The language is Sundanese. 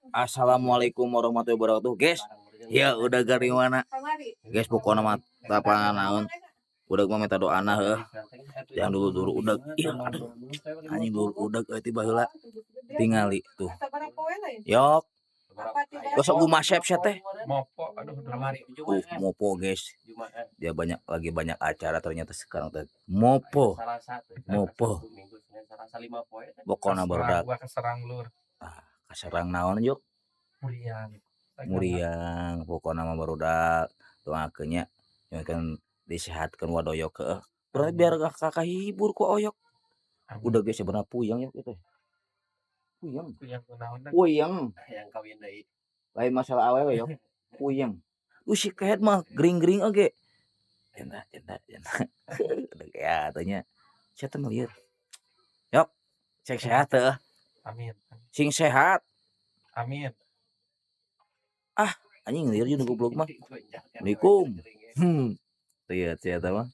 Assalamualaikum warahmatullahi wabarakatuh, guys. Ya udah gari mana? Guys, pokoknya mah apa naon? Udah mah minta doana heuh. Jangan dulu dulu udah. Iya, aduh. Anjing dulu udah euy ti baheula. Tingali tuh. Yok. Gosok gumasep sia teh. Mopo, aduh, aduh. Mopo, guys. Dia banyak lagi banyak acara ternyata sekarang teh. Mopo. Mopo. Pokona barudak. Gua keserang, Lur. Kaserang naon, Yok? Muriang. Muriang, pokona mah barudak doakeun nya kan disehatkeun wadoyok heueuh. Berarti biar kakak hibur ku oyok. Amin. Udah, guys, sebenarnya puyeng ya gitu. Puyeng. Puyeng kunaon dah? Puyeng. Yang kawin deui. Lain masalah awewe yo. Puyeng. Si kehed mah gering-gering oge. Janda janda janda. Udah kayak tanya. Sia teh lieur. Yok. Sing sehat heueuh. Amin. Sing sehat. Amin. Anjing lieur jeung goblok mah. Assalamualaikum. Lieur sia teh mah.